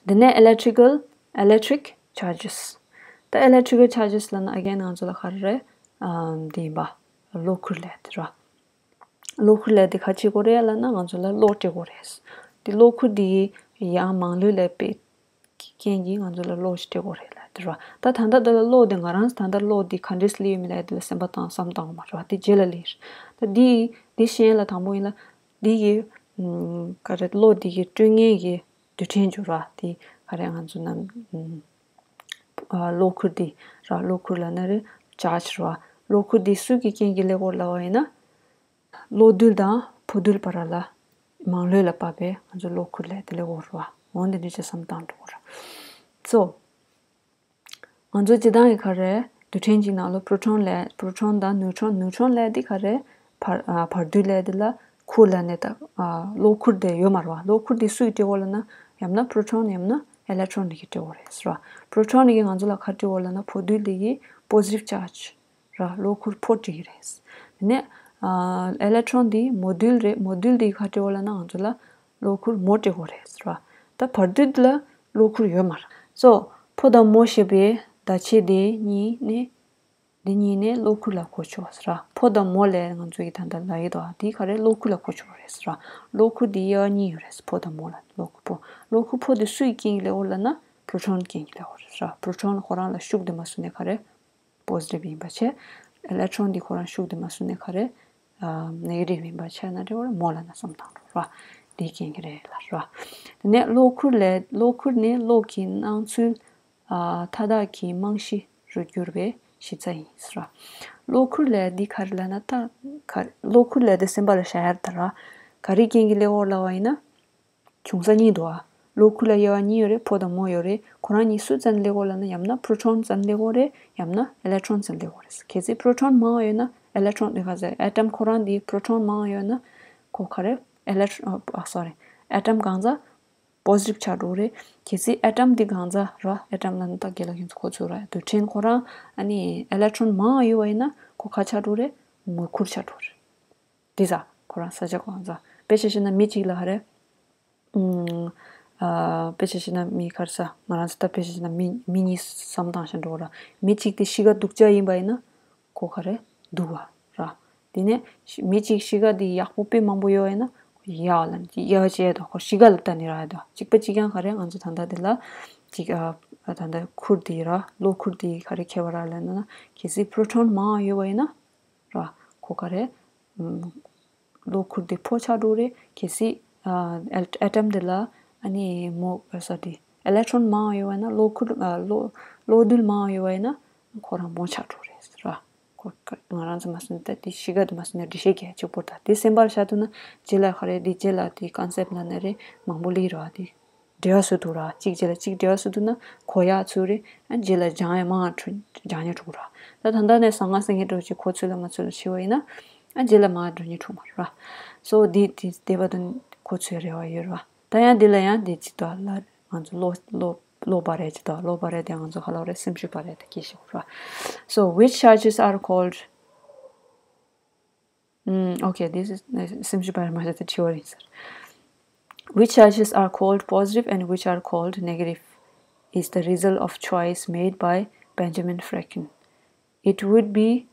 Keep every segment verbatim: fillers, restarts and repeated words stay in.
དེ་ནས་electrical electric charges. ད་electrical charges ལབ་ན་again ང་ཚོ་ལ་ག་རེ་རེད། ཨམ། འདི་ཡིན་པ། གློག་ཁུར་ལས་དེ་ར། གློག་ཁུར་ལས་དེ་ག་བྱེད་དགོས་རེད་ལབ་ན་ང་ཚོ་ལ་གློག་སྤྲད་དགོས་རེད། དེ་གློག་ཁུར་དེ་ཡང་མང་ལོས་ལས་པའི་རྐྱེན་གྱིས་ང་ཚོ་ལ་གློག་ཅིག་སྤྲད་དགོས་རེད་ལབ་དེ་ར། ད་ད་ལྟ་དེ་ལ་གློག་དེ་ང་རང་ད་ལྟ་གློག་དེ་ག་འདྲས་སླེབས་ཡོད་མེད་ལབ་དེ་ལ་སེམས་པ་བཏང་བསམ་བཏང་བ་མ་རེད་བ། དེ་རྗེས་ལ་སླེབས་རེད། ད་དེ་དེ་གཞན་ལ་དང་པོ་ཡིན་ལ་དེ་གི་ཨམ། ག་རེ་གློག་དེ་གི་སྤྲོད་མཁན་གྱི་རྡུལ་ཕྲན་འགྱུར་བ་དེ་ག་རེ་ང་ཚོ་ནམ་ཨ། གློག་ཁུར་དེ་ར། གློག་ཁུར་ལབ་ན་རེད་charge ར། གློག་ཁུར་དེ་སུ་གི་རྐྱེན་གྱིས་སླེབས་ཡོད་ལབ་པ་ཡིན་ན། གློག་རྡུལ་དང་ཕོ་རྡུལ་བར་ལ་མང་ལོས་ལ་བབས་པའི་ང་ཚོ་གློག་ཁུར་ལས་དེ་སླེབས་ཡོད་ར། འོ་འདི་འདྲ་ཅིག་བསམ་བཏང་འགྲོ་གི་ར། So ང་ཚོ་སྤྱིར་བཏང་གི་ག་རེ་རྡུལ་ཕྲན་གཅིག་ནང་ལ་proton ལས་proton དང་neutron neutron ལས་དེ་ག་རེ་བར་ཨ། བར་རྡུལ་ལས་དེ་ལ་ཁུར་ལབ་ནས་ད་ཨ། གློག་ཁུར་དེ་ཡོད་མ་རེད་བ། གློག་ཁུར་དེ་སུས་སྤྲད་ཡོད་ལབ་ན་ཡང་ན་proton ཡང་ན་electron གིས་སྤྲད་ཡོད་རེད་ཟེར་བ། proton གིས་ང་ཚོ་ལ་ག་རེ་སྤྲད་ཡོད་ལབ་ན་ཕོ་རྡུལ་དེ་གི་positive charge ར། གློག་ཁུར་ཕོ་སྤྲད་ཀྱི་རེད། དེ་ནས་ཨ། electron དེ་མོ་རྡུལ་རེད། མོ་རྡུལ་དེ་ག་རེ་སྤྲད་ཡོད་ལབ་ན་ང་ཚོ་ལ་གློག་ཁུར་མོ་སྤྲད་དགོས་རེད་ཟེར་བ། ད་བར་རྡུལ་ལ་གློག་ཁུར་ཡོད་མ་རེད། So ཕོ་དང་མོ་ཞེས་པའི་བརྡ་ཆད་དེ་གཉིས་ནི། འདི་གཉིས་ནི་གློག་ཁུར་ལ་གོ་ཆོག་ཟེར་བ། ཕོ་དང་མོ་ལས་ང་ཚོ་ཡི་ད་ལྟ་ལབ་ཡོད་དོ། དེ་ག་རེ་གློག་ཁུར་ལ་གོ་ཆོག་རེད་ཟེར་བ། གློག་ཁུར་དེ་དབྱེ་བ་གཉིས་ཡོད་རེད། ཕོ་དང་མོ་ལ་གློག་ཁུར་ཕོ། གློག་ཁུར་ཕོ་དེ་སུའི་རྐྱེན་གྱིས་སླེབས་ཡོད་ལབ་ན་proton རྐྱེན་གྱིས་སླེབས་ཡོད་རེད་ཟེར་བ། proton ཁོ་རང་ལ་ཤུགས་དེ་མ་བཟུང་ནས་ག་རེ་positive ཡིན་པ་བྱས། electron འདི་ཁོ་རང་ཤུགས་དེ་མ་བཟུང་ནས་ག་རེ་ཨ། negative ཡིན་པ་བྱས་ན་འདྲ་བར་མོ་ལབ་ན་བསམ་བཏང་རོགས་ར། འདི་རྐྱེན་གྱིས་རེད་ལབ་ར། དེ་ནས་གློག་ཁུར་ལས་གློག་ཁུར་ནི་གློག་གི་སྣང་ཚུལ་ཨ། མཐའ་དག་གི་རྨང་གཞི་རུ་གྱུར་པའི་གཞི་རྩ་ཡིན་ཟེར་ར། གློག་ཁུར་ལས་འདི་ག་རེ་ལབ་ན་ད་ག་གློག་ཁུར་ལས་འདི་སེམས་པ་ལ་བཞག་ཡ་རེད་ད་ར། ག་རེ་རྐྱེན་གྱིས་སླེབས་ཡོད་ལབ་པ་ཡིན་ན། བྱུང་ས་གཉིས་འདུག་ཨ། གློག་ཁུར་ལ་དབྱེ་བ་གཉིས་ཡོད་རེད། ཕོ་དང་མོ་ཡོད་རེད། ཁོ་རང་གཉིས་སུ་ཙམ་སླེབས་ཡོད་ལབ་ན་ཡང་ན་proton ཙམ་སླེབས་ཡོད་རེད། ཡང་ན་electron ཙམ་སླེབས་ཡོད་རེད། གལ་སྲིད་proton མང་བ་ཡོད་ན་electron དེ་ག་ཚད་atom ཁོ་རང་དེ་proton མང་བ་ཡོད་ན་ཁོ་ག་རེ་electron ཨ། sorry atom གང་ཚ་positive ཆགས་འགྲོ་རེད། གལ་སྲིད་atom དེ་གང་ཚ་ར་atom ལ་ནི་ད་རྒན་ལགས་ཁྱེད་ཚོ་གོ་ཚོད་ར་རྡུལ་ཕྲན་ཁོ་རང་ཨ་ནི་electron མང་བ་ཡོད་པ་ཡིན་ན་ཁོ་ག་ཆགས་འགྲོ་རེད། མོ་ཁུར་ཆགས་འགྲོ་རེད། དེ་ཚ་ཁོ་རང་ས་ཆ་གང་ཚ་དཔེ་ཆ་བཤད་ན་མི་གཅིག་ལ་ག་རེ། ཨ། དཔེ་ཆ་བཤད་ན་མི་ག་རེ་ཟ་ང་རང་ཚོ་ད་དཔེ་ཆ་བཤད་ན་མི་མི་གཉིས་བསམ་བཏང་བཞིན་འགྲོ་ར། མི་གཅིག་དེ་གཤིས་ཀ་སྡུག་ཅག་ཡིན་པ་ཡིན་ན་ཁོ་ག་རེ་སྡུག་བ་ར། དེ་ནས་མི་གཅིག་གཤིས་ཀ་དེ་ཡག་པོ་དཔེ་མང་པོ་ཡོད་ཡིན་ན་ཡག་ལ་ཡག་བྱས་དོ་ཁོ་གཤིས་ཀ་ལ་ལྟ་ནི་ར་དོ། གཅིག་པ་གཅིག་རྐྱང་ག་རེ་ང་ཚོ་ད་ལྟ་དེ་ལ་གཅིག་ཨ། ད་ལྟ་ཁུར་དེ་ར་གློག་ཁུར་དེ་ག་རེ་ཁྱད་པར་ར་ལ་ན་གལ་སྲིད་proton མང་ཡོད་པ་ཡིན་ན། ར། ཁོ་ག་རེ། ཨམ། གློག་ཁུར་དེ་ཕོ་ཆགས་འགྲོ་རེད། གལ་སྲིད། ཨ། atom དེ་ལ་ཨ་ནི་མོ་ས་དེ་electron མང་ཡོད་པ་ན་གློག་ཁུར་ཨ། གློག་གློག་རྡུལ་མང་ཡོད་པ་ཡིན་ན་ཁོ་རང་མོ་ཆགས་འགྲོ་རེད་ར། ཁོ་ང་རང་ཚོ་མ་སོན་ད་དེ་གཤིས་ཀ་དེ་མ་སོན་ན་འགྲེལ་བཤད་རྒྱག་གཅིག་པོ་ད་དེ་སེམས་པར་བཞག་ཐུབ་ན་རྗེས་ལ་ག་རེ་དེ་རྗེས་ལ་དེ་concept ལ་ན་རེ་མང་པོ་ལི་ར་དེ། འབྲེལ་བ་བཟོ་ཐུབ་ར། གཅིག་རྗེས་ལ་གཅིག་འབྲེལ་བ་བཟོ་ཐུབ་ན་གོ་ཡག་ཚུལ་རེད། ཨ་རྗེས་ལ་སྦྱང་ཡག་མང་བ་འགྲོ་སྦྱང་ཡག་འགྲོ་ར། ད་ད་ལྟ་ནས་ཟང་ངེ་ཟིང་ངེ་འགྲོ་ཅིག་གོ་ཚུལ་ལ་མ་ཚུལ་ལ་ཕྱེ་བ་ཡིན་ན་ཨ་རྗེས་ལ་མང་བ་འགྲོ་ཉེ་འགྲོ་མ་ར། སོ་འདི་དེ་བསྡད་པ་དང་གོ་ཚུལ་རེ་བ་ཡོད་ར། ད་ཡང་འདི་ལ་ཡང་འདི་ཅི་ཏོ་ལ་ང་ཚོ་ལོ་ལོ་ལོ་པ་རེ་ཅི་ཏོ་ལོ་པ་རེ་དེ་ང་ཚོ་ཧ་ལོ་རེ་སེམས་ཤུགས་པ་རེ་དེ་སྐྱེ་ཤེས་ར། So which charges are called ཨུམ། Okay, this is སེམས་ཤུགས་པ་རེད་མ་ཟེར་ཏེ་དྲི་བ་རེད་ཟེར། Which charges are called positive and which are called negative is the result of choice made by Benjamin Franklin. It would be,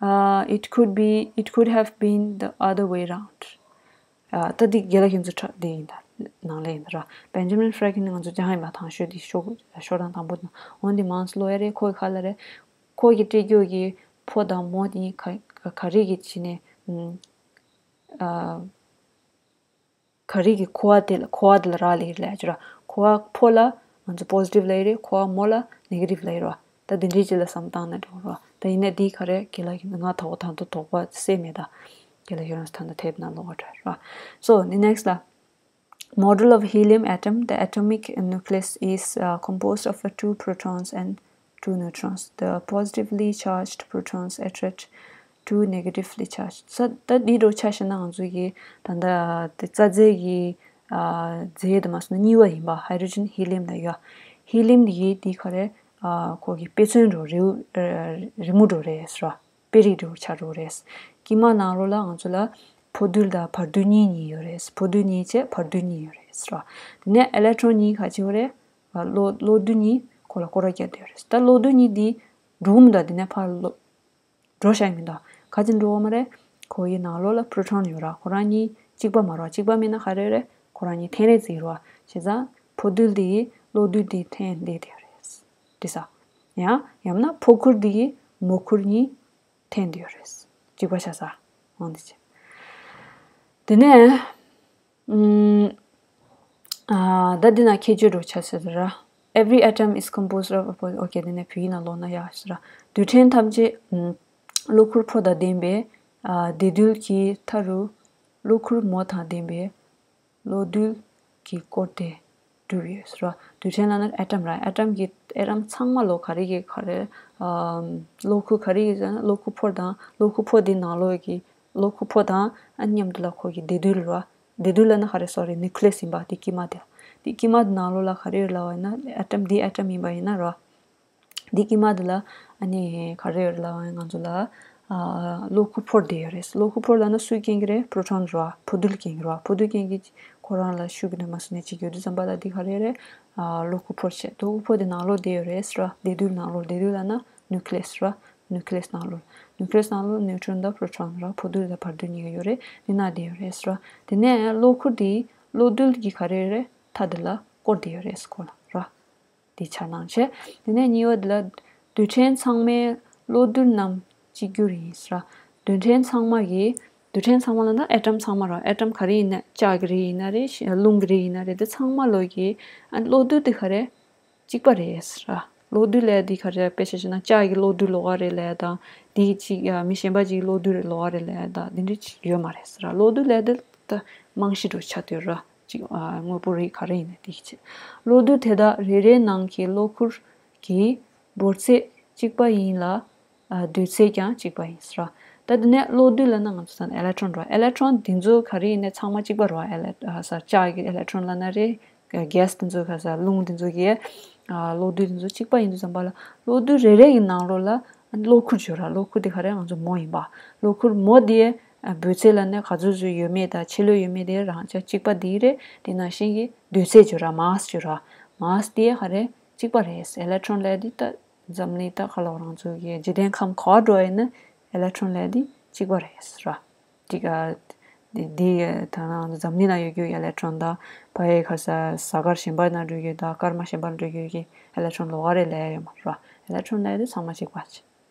uh, it could be, it could have been the other way round. ཨ། ད་འདི་རྒན་ལགས་ཁྱེད་ཚོ་ཁྲ་འདི་ཡིན་ད་ནང་ལ་ཡིན་ད་ར། Benjamin Franklin ང་ཚོ་སྦྱངས་ཡིན་པ་དང་ཤོས་འདི་ཤོག་ཤོག་གྲངས་དང་པོ་དང་འོན་ཏེ་མང་ཚོ་ལོ་ཡ་རེད། ཁོ་གི་ཁ་ལ་རེད། ཁོ་གི་སྤྲད་རྒྱུ་གི་ཕོ་དང་མོ་དེ་གཉིས་ག་ག་རེ་གི་བྱས་ནས་ཨ། ག་རེ་གི་ཁོ་བ་དེ་ལ་ཁོ་བ་དེ་ལ་རག་ལས་ལས་ཅི་ར། ཁོ་བ་ཕོ་ལ་ང་ཚོ་positive ལ་ཡི་རེད། ཁོ་བ་མོ་ལ་negative ལ་ཡི་ར། ད་དེ་འདྲའི་ཅི་ལ་བསམ་བཏང་ན་འགྲོ་ར། ད་ཡིན་ན་འདི་ག་རེ་རྒན་ལགས་ཀྱིས་ང་ད་འོ་ད་དུ་དོགས་པ་སེ་མེད་ད། རྒན་ལགས་ཁྱོད་རང་ཚོ་ད་ད་དེབ་ནང་ལོག་ག་འགྲོ་ར། So the next ལ། Model of helium atom, the atomic nucleus is uh, composed of uh, two protons and two neutrons. The positively charged protons attract two negatively charged. ས་ད་འདི་འདྲ་ཆ་བཞག་ན་ང་ཚོ་གི་ད་ལྟ་དེ་རྩ་རྫས་ཀྱི་ཨ་རྫས་དེ་མ་སོང་ན་གཉིས་པ་ཡིན་པ་hydrogen helium ལ་ཡོད། helium འདི་ཡི་འདི་ག་རེ་ཨ་ཁོ་གི་དཔེ་མཚོན་འགྲོ་རི་རི་མོ་འགྲོ་རེད་ཟེར་བ། དཔེ་རིས་འགྲོ་ཆ་འགྲོ་རེད། དཀྱིལ་མ་ནང་ལོགས་ལ་ང་ཚོ་ལ་ཕོ་རྡུལ་དང་བར་རྡུལ་གཉིས་གཉིས་ཡོད་རེད། ཕོ་རྡུལ་གཉིས་བྱས་བར་རྡུལ་གཉིས་ཡོད་རེད། རེད་ར། དེ་ནས་ཨི་ལེག་ཊོན་གཉིས་ག་ཅི་ཡོད་རེད། གློག་གློག་རྡུལ་གཉིས་ཁོ་ལ་སྐོར་ར་བརྒྱབ་བསྡད་ཡོད་རེད། ད་གློག་རྡུལ་གཉིས་འདི་འགྲོ་གི་མི་འདུག་དེ་ནས་ཕར་ལོ་འགྲོ་བཞག་གི་མི་འདུག་ག་ཅི་འགྲོ་གི་མ་རེད། ཁོ་ཡི་ནང་ལོགས་ལ་པྲོ་ཊོན་ཡོད་ར། ཁོ་རང་གཉིས་གཅིག་པ་མ་རེད། གཅིག་པ་མིན་ན་ག་རེ་རེད། ཁོ་རང་གཉིས་འཐེན་རེས་ཟིག་རེད། བྱས་ཙང་ཕོ་རྡུལ་འདི་གློག་རྡུལ་འདི་འཐེན་བསྡད་བསྡད་ཡོད་རེད། འགྲིག་སོང་། ཡང་ཡང་ན་ཕོ་ཁུར་འདི་མོ་ཁུར་གཉིས་འཐེན་བསྡད་ཡོད་རེད། གཅིག་པ་ཆགས་ས། འོང་འདི་བྱས། དེ་ནས་ཨུམ། ཨ། ད་འདི་ན་ཁྱད་ཆོས་འདྲ་ཆགས་སྲིད་ར། Every atom is composed of oppo- okay དེ་ནས་བོད་ཡིག་ནང་ཀློག་ན་ཡག་ཤོས་ར། རྡུལ་ཕྲན་ཐམས་ཅད་ཨུམ། གློ་ཁུར་ཕོ་དང་ལྡན་པས། ཨ། དེ་རྡུལ་གྱི་མཐའ་རུ་གློ་ཁུར་མོ་དང་ལྡན་པས། གློག་རྡུལ་གྱིས་བསྐོར་ཏེ་གྲུབ་ཡོད་ཟེར་བ། རྡུལ་ཕྲན་ལབ་ན་ཨེ་ཊམ་ར། ཨེ་ཊམ་གྱི་ཨེ་ཊམ་ཚང་མ་ལོ་ག་རེ་གི་ག་རེ། ཨམ། གློ་ཁུར་ག་རེ་ཡིན་ཟེར་ན་གློ་ཁུར་ཕོར་དང་གློ་ཁུར་ཕོར་དེ་ནང་ལོགས་ཀྱི་གློ་ཁུར་ཕོར་དང་ཨ་མཉམ་དུ་ལ་ཁོ་གི་དེ་རྡུལ་ར། དེ་རྡུལ་ལབ་ན་ག་རེ་སོ་རི་ནིའུ་ཀི་ལེ་སི་ཡིན་པ་དེ་དཀྱིལ་མ་དེ། དེ་དཀྱིལ་མ་དེ་ནང་ལོགས་ལ་ག་རེ་ཡོད་ལབ་པ་ཡིན་ན་ཨེ་ཊམ་དེ་ཨེ་ཊམ་ཡིན་པ་ཡིན་ན་ར། འདི་དཀྱིལ་མ་འདི་ལ་ཨ་ནི་ག་རེ་ཡོད་རེད་ལབ་པ་ཡིན་ང་ཚོ་ལ་ཨ་གློ་ཁུར་ཕོར་དེ་ཡོད་རེད། གློ་ཁུར་ཕོར་ལབ་ན་སུས་སྐྱེལ་གྱི་རེད། པྲོ་ཊོན་རེད་བ། ཕོ་རྡུལ་སྐྱེལ་གྱི་རེད་བ། ཕོ་རྡུལ་སྐྱེལ་གྱི་ཁོ་རང་ལ་ཤུགས་ཀྱི་ནུས་པ་སོ་ནས་གཅིག་ཡོད་དུས་ཙམ་པ་ལ་འདི་ག་རེ་རེད། ཨ་གློ་ཁུར་ཕོར་བྱས། གློ་ཁུར་ཕོར་དེ་ནང་ལོགས་དེ་ཡོད་རེད་ར། དེ་རྡུལ་ནང་ལོགས། དེ་རྡུལ་ལབ་ན་ནིའུ་ཀི་ལེ་སི་ར། ནིའུ་ཀི་ལེ་སི་ནང་ལོགས། ནིའུ་ཀི་ལེ་སི་ནང་ལོགས་ནིའུ་ཊོན་དང་པྲོ་ཊོན་ར། ཕོ་རྡུལ་དང་བར་རྡུལ་གཉིས་ཀ་ཡོད་རེད། འདི་ན་དེ་ཡོད་རེད་ར། དེ་ནས་གློ་ཁུར་དེ་གློག་རྡུལ་གྱི་ག་རེ་རེད། མཐའ་དེ་ལ་བསྐོར་དེ་ཡོད་རེད་ཁོ་ལ་ར། དེ་ཆ་ནང་བྱས། དེ་ནས་གཉིས་པ་དེ་ལ་རྡུལ་ཕྲན་ཚང་མའི་གློག་རྡུལ་རྣམས་གཅིག་གྱུར་ཡིན་ཟེར། རྡུལ་ཕྲན་ཚང་མ་གི་རྡུལ་ཕྲན་ཚང་མ་ལ་ན་ཨེ་ཊམ་ཚང་མ་ར། ཨེ་ཊམ་ག་རེ་ཡིན་ན་ལྕགས་ཀྱི་རིགས་ཡིན་ན་རེད། རླུང་གི་རིགས་ཡིན་ན་རེད། དེ་ཚང་མ་ལོ་གི་ཨ་གློག་རྡུལ་དེ་ག་རེ་གཅིག་པ་རེད་ཟེར། གློག་རྡུལ་ལས་དེ་ག་རེ་དཔེ་ཆ་བཞག་ན་ལྕགས་ཀྱི་གློག་རྡུལ་ལོགས་ཀ་རེད་ལབ་ཡ་དང་དེ་གཅིག་ཡ་མི་གཞན་པ་གཅིག་གློག་རྡུལ་རེད་ལོགས་ཀ་རེད་ལབ་ཡ་དང་དེ་འདྲ་གཅིག་ཡོད་མ་རེད་ཟེར། གློག་རྡུལ་ལས་དེ་ད་རྨང་གཞི་འདྲ་ཆགས་བསྡད་ཡོད་ར། གཅིག་ཨ་དངོས་པོ་རིགས་ག་རེ་ཡིན་ན་དེ་གི་ཆེད། གློག་རྡུལ་དེ་དག་རེ་རེའི་ནང་གི་གློ་ཁུར་གྱི་འབོར་ཚད་གཅིག་པ་ཡིན་ལ། ཨ་དུས་ཚོད་ཀྱང་གཅིག་པ་ཡིན་ཟེར། ད་དེ་ནས་གློག་རྡུལ་ལབ་ན་ང་ཚོ་ས་ཨེ་ལེག་ཊོན་རེད་བ། ཨེ་ལེག་ཊོན་དེ་ཚོ་ག་རེ་ཡིན་ནའི་ཚང་མ་གཅིག་པ་རེད་བ། ཨེ་ལེག་ཨ་ས་ལྕགས་ཀྱི་ཨེ་ལེག་ཊོན་ལབ་ན་རེད། གེ་སི་དེ་ཚོ་ག་ས་རླུང་དེ་ཚོ་གི་ཨ་གློག་རྡུལ་དེ་ཚོ་གཅིག་པ་ཡིན་དུས་ཙམ་པ་ལ་གློག་རྡུལ་རེ་རེ་ཡི་ནང་ལོགས་ལ་གློ་ཁུར་ཡོད་ར། གློ་ཁུར་དེ་ག་རེ་ང་ཚོ་མོ་ཡིན་པ། གློ་ཁུར་མོ་དེ་ཨ་འབོད་ཚད་ལབ་ནས་ག་ཚོད་ཚོད་ཡོད་མེད་དང་ཆེ་ལོས་ཡོད་མེད་དེ་རང་ཆ་གཅིག་པ་དེ་རེད། དེ་ནང་བཞིན་གྱི་དུས་ཚོད་ཡོད་ར། མཱ་སི་ཡོད་ར། མཱ་སི་དེ་ག་རེ་གཅིག་པ་རེད། ཨེ་ལེག་ཊོན་ལབ་དེ་ད་འཛམ་གླིང་ད་ག་ལ་རང་ཚོ་གི་འཇིག་རྟེན་ཁམས་ག་བ་འགྲོ་ཡིན་ན་ཨེ་ལེག་ཊོན་ལབ་དེ་གཅིག་པ་རེད་ཟེར་བ། དེ་ག་དེ་དེ་ད་ནང་འཛམ་གླིང་ན་ཡོད་རྒྱུ་ཨེ་ལེག་ཊོན་དང་ཕ་ཡི་ག་ས་གཟའ་སྐར་གཞན་པ་ན་འགྲོ་རྒྱུ་དང་སྐར་མ་གཞན་པ་ན་འགྲོ་རྒྱུ་གི་ཨེ་ལེག་ཊོན་ལོགས་ཀ་རེད་ལབ་ཡོད་མ་རེད་བ། ཨེ་ལེག་ཊོན་ལབ་དེ་ཚང་མ་གཅིག་པ་རེད།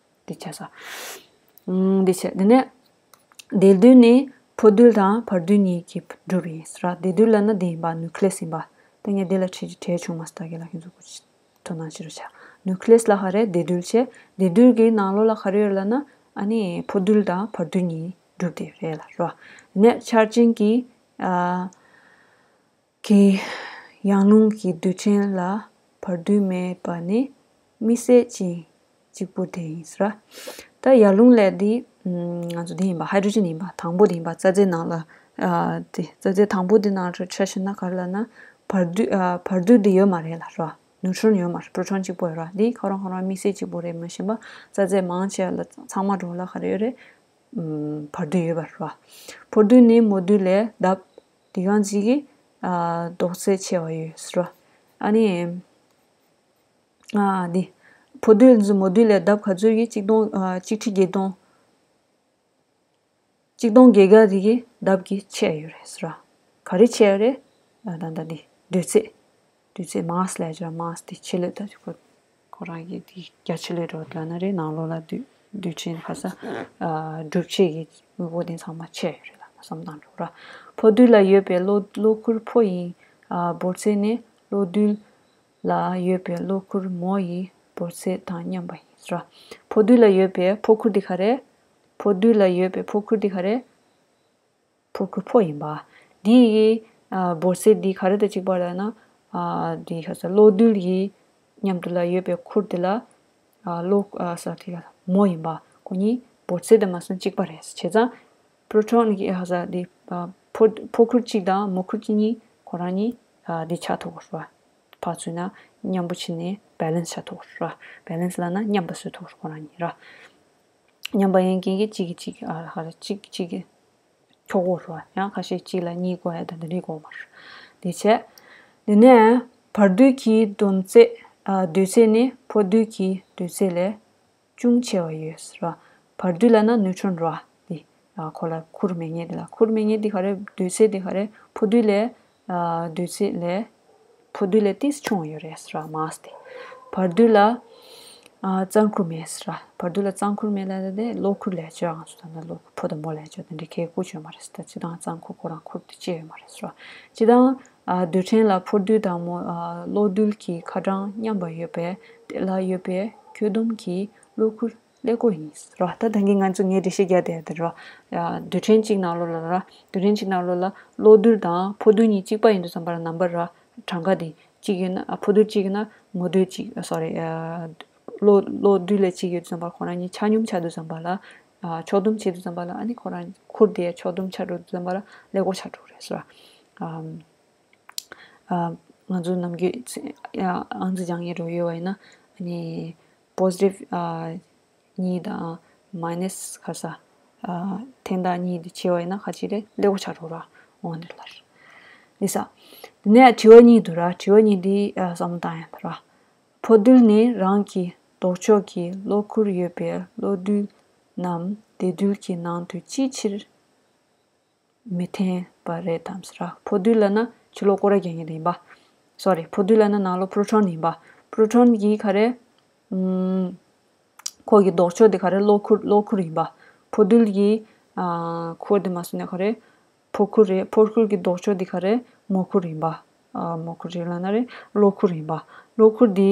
དེ་བྱས་ས། ཨུམ། དེ་བྱས། དེ་ནས་དེ་རྡུལ་ནི་ཕོ་རྡུལ་དང་བར་རྡུལ་གཉིས་ཀྱིས་གྲུབ་ཡིན་ཟེར། དེ་རྡུལ་ལབ་ན་དེ་ཡིན་པ། ནིའུ་ཀི་ལེ་སི་ཡིན་པ། ད་ངས་དེ་ལ་བྲིས་ཀྱི་བྲིས་བྱུང་མ་སྟ་གི་ལ་ཁྱེད་ཚོ་གོ་ཅི་དོ་སྣང་བྱེད་རོགས་བྱ། ནིའུ་ཀི་ལེ་སི་ལ་ཧ་རེ་དེ་རྡུལ་བྱས། དེ་རྡུལ་གྱི་ནང་ལོགས་ལ་ག་རེ་ཡོད་ལབ་ན་ཨ་ནི་ཕོ་རྡུལ་དང་བར་རྡུལ་གཉིས་གྲུབ་དེ་རེད་ལ་རོ། དེ་ནས་ཆར་ཆེན་གྱི་ཨ། གི་ཡང་རླུང་གི་རྡུལ་ཕྲན་ལ་བར་རྡུལ་མེད་པ་ནི་དམིགས་བསལ་ཅན་གཅིག་པུ་དེ་ཡིན་ཟེར། ད་ཡར་རླུང་ལས་འདི་ང་ཚོ་འདི་ཡིན་པ། ཧའི་ཌྲོ་ཇན་ཡིན་པ། དང་པོ་དེ་ཡིན་པ། རྩ་རྫས་ནང་ལ་ཨ་དེ་རྩ་རྫས་དང་པོ་དེ་ནང་ལ་ཆ་བཞག་ན་ག་རེ་ལབ་ན་བར་རྡུལ་ཨ་བར་རྡུལ་འདི་ཡོད་མ་རེད་ལ་རོ། ནིའུ་ཊོན་ཡོད་མ་རེད། པྲོ་ཊོན་གཅིག་པོ་ཡོད་ར། འདི་ཁོ་རང་ཁོ་རང་དམིགས་བསལ་གཅིག་པོ་རེད། མ་གཞན་པ་རྩ་རྫས་མང་ཆེ་བ་ལ་ཚང་མ་འགྲོ་ལ་ག་རེ་ཡོད་རེད། ཨུམ། བར་རྡུལ་ཡོད་པ་རེད་བ། ཕོ་རྡུལ་ནི་མོ་རྡུལ་ལས་ལྡབ་དེ་གང་ཅིག་གི་ཨ་ལྡོག་ཚད་ཆེ་བ་ཡོད་ཟེར་བ། ཨ་ནི་ཨ་འདི་ཕོ་རྡུལ་འདི་མོ་རྡུལ་ལས་ལྡབ་ག་ཚོད་ཀྱི་གཅིག་སྟོང་ཨ་གཅིག་ཁྲི་བརྒྱད་སྟོང་། གཅིག་སྟོང་བརྒྱད་བརྒྱ་དེ་གི་ལྡབ་ཀྱིས་ཆེ་ཡོད་རེད་ཟེར་བ། ག་རེ་ཆེ་ཡོད་རེད། ཨ་ད་ད་འདི་དུས་ཚོད། དུས་ཚོད་མཱ་སི་ལབ་ཀྱི་ར། མཱ་སི་དེ་ཆེ་ལོས་ད་ཁོ་ཁོ་རང་གི་དེ་རྒྱ་ཆེ་ལོས་འགྲོ་ལབ་ན་རེད། ནང་ལོགས་ལ་དུས་དུས་ཆེན་ཁ་ས་ཨ་སྒྲུབ་བྱེད་ཀྱི་དངོས་པོ་དེ་ཚང་མ་ཆེ་ཡོད་རེད་ལབ་ན་བསམ་བཏང་འགྲོ་ར། ཕོ་རྡུལ་ལ་ཡོད་པའི་གློ་གློ་ཁུར་ཕོ་ཡི་ཨ་འབོར་ཚད་ནི་གློག་རྡུལ་ལ་ཡོད་པའི་གློ་ཁུར་མོ་ཡི་འབོར་ཚད་དང་མཉམ་པ་ཡིན་ཟེར་བ། ཕོ་རྡུལ་ལ་ཡོད་པའི་ཕོ་ཁུར་དེ་ག་རེ། ཕོ་རྡུལ་ལ་ཡོད་པའི་ཕོ་ཁུར་དེ་ག་རེ། ཕོ་ཁུར་ཕོ་ཡིན་པ། འདི་ཡི་ཨ་འབོར་ཚད་འདི་ག་རེ་དང་གཅིག་པ་རེད་ན། ཨ་འདི་ག་ས་གློག་རྡུལ་གྱི་མཉམ་དུ་ལ་ཡོད་པའི་ཁུར་དེ་ལ་ཨ་གློག་ཨ་ས་དེ་ལ་མོ་ཡིན་པ། ཁོ་གཉིས་འབོར་ཚད་དང་མ་སོང་གཅིག་པ་རེད། བྱས་ཙང་པྲོ་ཊོན་གྱི་ཨ་ས་འདི་ཨ་ཕོ་ཕོ་ཁུར་གཅིག་དང་མོ་ཁུར་གཅིག་གཉིས་ཁོ་རང་གཉིས་ཨ་འདི་ཆགས་ཐུབ་པ་རེད་བ། ཕར་ཚུར་ན་མཉམ་པོ་ཕྱིན་ནས་བེ་ལེན་སི་ཆགས་ཐུབ་པ་རེད་བ། བེ་ལེན་སི་ལབ་ན་མཉམ་པ་བཟོ་ཐུབ་པ་ཁོ་རང་གཉིས་ར། མཉམ་པ་ཡིན་མཁན་གྱི་གཅིག་གིས་གཅིག་ཨ་ཧ་ར་གཅིག་གཅིག་གིས་འཁྱོག་གོ་ར། ཡང་ཁ་ཤས་གཅིག་ལ་གཉིས་བགོ་ཡ་ད་འདི་འདྲས་བགོ་མ་ར། དེ་བྱས། དེ་ནས་བར་དོའི་གི་སྡོམ་ཚད། ཨ། སྡོད་ཚད་ནི་ཕོ་རྡུལ་གྱི་སྡོད་ཚད་ལས་ཅུང་ཆེ་བ་ཡོད་ཟེར་བ། བར་རྡུལ་ལབ་ན་ནུའུ་ཊོན་རེད་བ། དེ། ཨ། ཁོ་ལ་ཁུར་མེད་མཁན་དེ་ལ། ཁུར་མེད་མཁན་དེ་ག་རེ། སྡོད་ཚད་དེ་ག་རེ། ཕོ་རྡུལ་ལས། ཨ། སྡོད་ཚད་ལས། ཕོ་རྡུལ་ལས་ཏིས་ཆུང་བ་ཡོད་རེད་ཟེར་བ། མཱས་དེ། བར་རྡུལ་ལ། ཨ། གཙང་ཁུར་མེད་ཟེར་བ། བར་རྡུལ་ལ་གཙང་ཁུར་མེད་ལབ་ན་དེ་གློ་ཁུར་ལས་བྱོས་ཨང་སོ། ད་ནི་གློ་ཁུར། ཕོ་དང་མོ་ལས་བྱོས། དེ་འདྲའི་གལ་ཁུར་བྱོས་མ་རེད་ཟེར། ད་སྤྱིར་བཏང་གཙང་ཁུར་ཁོ་རང་ཁུར་དེ་ཅི་ཡོད་མ་རེད་ཟེར་བ། སྤྱིར་བཏང་། ཨ། རྡུལ་ཕྲན་ལ་ཕོ་རྡུལ་དང་མོ། ཨ། གློ་རྡུལ་གྱི་ཁ་གྲངས་མཉམ་པ་ཡོད་པས། དེ་ལ་ཡོད་པའི་ཁྱོན་བསྡོམས་ཀྱི་གློ་ཁུར་ཀླད་ཀོར་ཡིན་ཟེར་བ། ད་ད་གིན་ང་ཚོ་ངས་འགྲེལ་བཤད་རྒྱག་བསྡད་ཡ་དེ་རེད་བ། ཨ། རྡུལ་ཕྲན་གཅིག་ནང་ལོགས་ལ་ར། རྡུལ་ཕྲན་གཅིག་ནང་ལོགས་ལ་གློ་རྡུལ་དང་ཕོ་རྡུལ་གཉིས་གཅིག་པ་ཡིན་དུས་ཙམ་པ་ལ་ནམ་བར་ར། གྲངས་ཀ་དེ་གཅིག་ཡོད་ན། ཨ། ཕོ་རྡུལ་གཅིག་ཡོད་ན་མོ་རྡུལ་གཅིག་ཨ། སོ་རི། ཨ། གློ་གློ་རྡུལ་ལས་གཅིག་ཡོད་དུས་ཙམ་པ་ཁོ་རང་གཉིས་ཆ་སྙོམས་ཆགས་དུས་ཙམ་པ་ལ། ཨ། ཕྱོགས་བསྡོམས་བྱེད་དུས་ཙམ་པ་ལ། ཨ་ནི་ཁོ་རང་ཁུར་དེ་ཕྱོགས་བསྡོམས་ཆགས་འགྲོ་དུས་ཙམ་པ་ལ་ཀླད་ཀོར་ཆགས་འགྲོ་གི་རེད་ཟེར་བ། ཨམ། ཨ། ང་ཚོ་ནམ་རྒྱུན་ཨ། ཨང་རྩིས་སྦྱང་མཁན་འདྲ་ཡོད་པ་ཡིན་ན། ཨ་ནི་པོ་སི་ཊིབ། ཨ། གཉིས་དང་མའི་ནས་ག་རེ་ཟ། ཨ། འཐེན་ཐག་གཉིས་དེ་བྱས་པ་ཡིན་ན་ཁ་ཅིག་རེ་ཀླད་ཀོར་ཆགས་འགྲོ་ར། འོ་འདི་ལ་རེད། འདི་ས། དེ་ནས་དྲི་བ་གཉིས་འདུག་ར། དྲི་བ་གཉིས་འདི། ཨ། བསམ་བློ་བཏང་ཡ་ད་ར། ཕོ་རྡུལ་ནི་རང་གི་ལྡོག་ཕྱོགས་ཀྱི་གློ་ཁུར་ཡོད་པའི་གློ་རྡུལ་རྣམས་དེ་རྡུལ་གྱི་ནང་དུ་ཅིའི་ཕྱིར་མི་འཐེན་པ་རེད་དམ་ཟེར་བ། ཕོ་རྡུལ་ལབ་ན་ཕྱི་ལོགས་སྐོར་ར་རྒྱག་མཁན་དེ་ཡིན་པ། སོ་རི། ཕོ་རྡུལ་ལབ་ན་ནང་ལོགས་པོ་རོ་ཊོན་ཡིན་པ། པོ་རོ་ཊོན་གྱི་ག་རེ། ཨམ། ཁོ་གི་ལྡོག་ཕྱོགས་དེ་ག་རེ། གློ་ཁུར། གློ་ཁུར་ཡིན་པ། ཕོ་རྡུལ་གྱི། ཨ། ཁུར་དེ་མ་སོང་ན་ག་རེ། ཕོ་ཁུར་རེད། ཕོ་ཁུར་གྱི་ལྡོག་ཕྱོགས་དེ་ག་རེ། མོ་ཁུར་ཡིན་པ། ཨ། མོ་ཁུར་རེད་ལབ་ན་རེད། གློ་ཁུར་ཡིན་པ། གློ་ཁུར་དེ་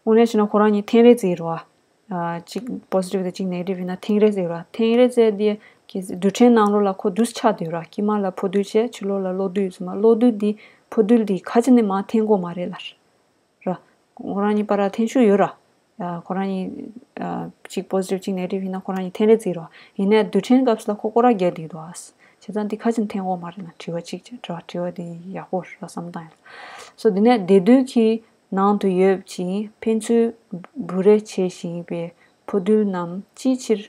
དངོས་གནས་བྱས་ན་ཁོ་རང་གཉིས་འཐེན་རེས་རྩེད་རོ། ཨ། གཅིག་པོ་སི་ཊིབ་དང་གཅིག་ནེ་གེ་ཊིབ་ཡིན་ན་འཐེན་རེས་རྩེད་རོ། འཐེན་རེས་རྩེད་དེ་གི་རྡུལ་ཕྲན་ནང་ལོགས་ལ་ཁོ་འདུས་ཆགས་བསྡད་རོ། དཀྱིལ་མ་ལ་ཕོ་རྡུལ་བྱས། ཕྱི་ལོགས་ལ་གློ་རྡུལ་ཡོད་ཙང་མ། གློ་རྡུལ་དེ་ཕོ་རྡུལ་དེ་ག་ཅི་ནས་མར་འཐེན་དགོས་མ་རེད་ལབ་ར། ཁོ་རང་གཉིས་བར་ལ་འཐེན་ཤུགས་ཡོད་ར། ཨ། ཁོ་རང་གཉིས། ཨ། གཅིག་པོ་སི་ཊིབ་གཅིག་ནེ་གེ་ཊིབ་ཡིན་ན་ཁོ་རང་གཉིས་འཐེན་རེས་རྩེད་རོ། ཡིན་ནའི་རྡུལ་ཕྲན་སྐབས་སུ་ལ་ཁོ་སྐོར་ར་རྒྱག་བསྡད་འདུག་ཨ། བྱས་ཙང་འདི་ག་ཅི་ནས་འཐེན་དགོས་མ་རེད་ལབ། དྲི་བ་གཅིག་བྱས་ར། དྲི་བ་འདི་ཡག་པོ་ར། བསམ་བཏང་ཡ། སོ། དེ་ནས་དེ་རྡུལ་གྱི་ནང་དུ་ཡོད་ཅིང་ཕན་ཚུན་འབུད་རེས་བྱེད་བཞིན་པའི་ཕོ་རྡུལ་རྣམས་ཅིའི་ཕྱིར་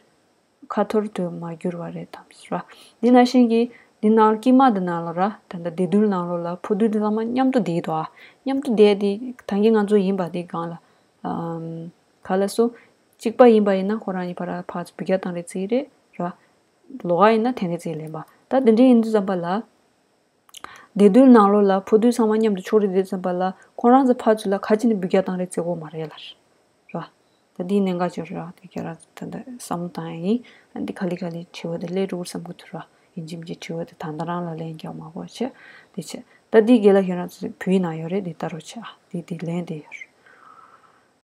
ཁ་འཐོར་དུ་མ་གྱུར་བ་རེད་དམ་ཟེར་བ། འདི་ནང་བཞིན་གྱི་འདི་ནང་དཀྱིལ་མ་འདི་ནང་ལོགས་ར། ད་ལྟ་དེ་རྡུལ་ནང་ལོགས་ལ་ཕོ་རྡུལ་འདི་ཚང་མ་མཉམ་དུ་བསྡད་འདུག་ཨ། མཉམ་དུ་བསྡད་དེ་ད་གིན་ང་ཚོ་ཡིན་པ་འདི་སྒང་ལ། ཨམ། ག་ལ་སོ། གཅིག་པ་ཡིན་པ་ཡིན་ན་ཁོ་རང་གཉིས་བར་ལ་ཕར་ཚུར་འབུད་རྒྱག་བཏང་རེས་རྩེད་རེད་ར། ལོགས་ཀ་ཡིན་ན་འཐེན་རེས་རྩེད་ལེན་པ། ད་དེ་འདྲ་ཡིན་དུས་ཙམ་པ་ལ། དེ་རྡུལ་ནང་ལོགས་ལ་ཕོ་རྡུལ་ཚང་མ་མཉམ་དུ་ཕྱོགས་རིས་བསྡད་ཙམ་པ་ལ་ཁོ་རང་ཚོ་ཕར་ཚུར་ལ་ག་ཅི་ནས་འབུད་རྒྱག་བཏང་རེས་རྩེད་དགོས་མ་རེད་ལབ་ར། ད་འདིའི་གནད་འགག་ཅིག་རེད་ར། དེ་ཁྱེད་རང་ཚོ་ད་ལྟ་བསམ་བློ་བཏང་ཡ་ཡིན། ཨ། འདི་ག་ལེ་ག་ལེ་དྲི་བ་དེ་སླེབས་འགྲོ་གི་རེད་བསམ་གྱི་འདུག་ར། ཡིན་གཅིག་མིན་གཅིག་དྲི་བ་དེ་ད་ལྟ་རང་ལ་ལན་རྒྱག་མ་དགོས་བྱས། དེ་བྱས། ད་འདི་རྒན་ལགས་ཁྱེད་རང་ཚོ་བོད་ཡིག་ནང་ཡོད་རེད། འདི་ལྟ་རོགས་བྱས་ཨ། འདི་འདི་ལན་དེ་ཡོད་རེད།